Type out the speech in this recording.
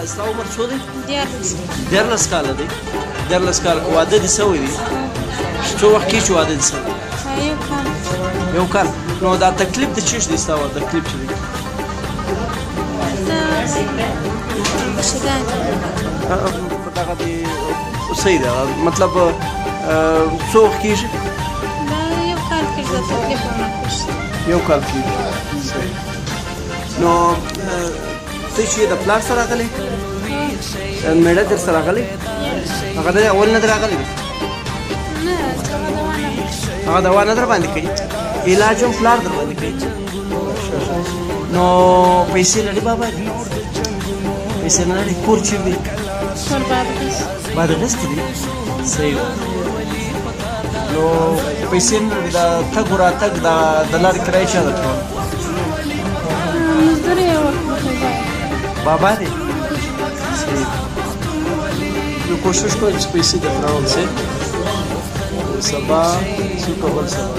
ستا عمر څو دی؟ 13. 13 کاله دی. 13 کاله، واده دې سوی دی؟ څو وخت کېږي چې واده دې سوی؟ یو کال. یو کال. نو دا تکلیف د چیش دی؟ ستا تکلیف چې دی؟ دا بشګان. دغه دی، صحیح ده. مطلب څو وخت کېږي؟ دا یو کال کېږي دا تکلیف ونه کېږي. یو کال کېږي، صحیح. نو ته چې د پلار سره راغلی، مېړه در سره راغلی، هغه د اول نه در راغلی دی؟ نه، هغه دوا نه. هغه دوا نه در باندې کوي، علاج هم پلار در باندې کوي. نو پیسې لري بابا دي؟ پیسې نه لري. کور چیرې دی؟ کور بادغیس. بادغیس کې دی، صحیح ده. نو پیسې نه لري، دا تګ و راتګ، دا د لارې کرایه چا درکوله؟ مزدوري یې وکړه. بابا دی، صحیح. نو کوشش کوم چې پیسې درته راوړم. سبا څو که بل سبا.